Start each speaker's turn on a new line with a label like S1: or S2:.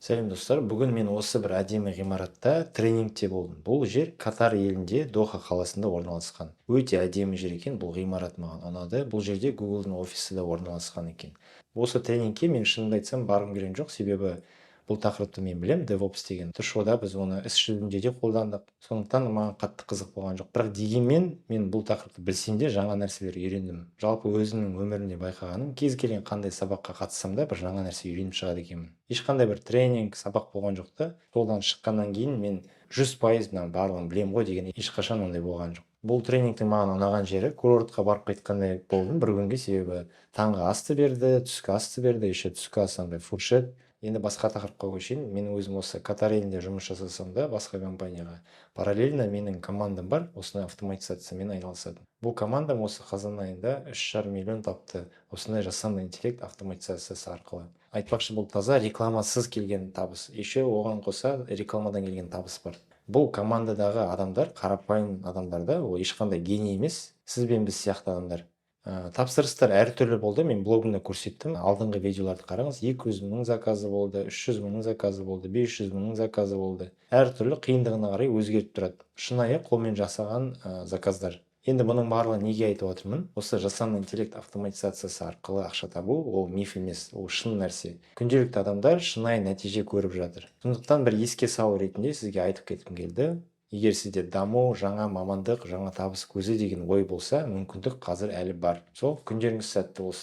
S1: Сәлем, достар! Бүгін мен осы бір әдемі ғимаратта тренингте болдым. Бұл жер Катар елінде, Доха қаласында орналасқан. Өте әдемі жер екен. Бұл ғимарат маған ұнады. Бұл жерде Гуглдың офисі де орналасқан екен. Осы тренингке мен, шынымды айтсам, барғым келген жоқ, себебі бұл тақырыпты мен білем. DevOps деген ТШО-да біз оны іс жүзінде де қолдандық, сондықтан маған қатты қызық болған жоқ. Бірақ дегенмен мен бұл тақырыпты білсем де, жаңа нәрселер үйрендім. Жалпы, өзімнің өмірімде байқағаным, кез келген қандай сабаққа қатыссам да, бір жаңа нәрсе үйреніп шығады екенмін. Ешқандай бір тренинг, сабақ болған жоқ та, содан шыққаннан кейін мен 100% мынаның барлығын білемін ғой деген ешқашан ондай болған жоқ. Бұл тренингтің маған ұнаған жері, курортқа барып қайтқандай болдым бір күнге, себебі таңғы асты берді, түскі асты берді, еще түскі ас андай фуршет. Енді басқа тақырыпқа көшейін. Мен өзім осы Катар елінде жұмыс жасасам да басқа компанияға, параллельно менің командам бар, осындай автоматизациямен айналысатын. Бұл командам осы қазан айында 3,5 миллион тапты осындай жасанды интеллект автоматизациясы арқылы. Айтпақшы, бұл таза рекламасыз келген табыс, еще оған қоса рекламадан келген табыс бар. Бұл командадағы адамдар қарапайым адамдар да, ол ешқандай гений емес, сіз бен біз сияқты адамдар. Тапсырыстар әртүрлі болды, мен блогымда көрсеттім, алдыңғы видеоларды қараңыз. 200 мыңның заказы болды, 300 мыңның заказы болды, 500 мыңның заказы болды. Әртүрлі, қиындығына қарай өзгеріп тұрады. Шынайы қолмен жасаған заказдар. Енді бұның барлығын неге айтып отырмын? Осы жасанды интеллект автоматизациясы арқылы ақша табу — ол миф емес, ол шын нәрсе. Күнделікті адамдар шынайы нәтиже көріп жатыр. Сондықтан бір еске салу ретінде сізге айтып кеткім келді. Егер сізде даму, жаңа мамандық, жаңа табыс көзі деген ой болса, мүмкіндік қазір әлі бар. Сол күндеріңіз сәтті болсын!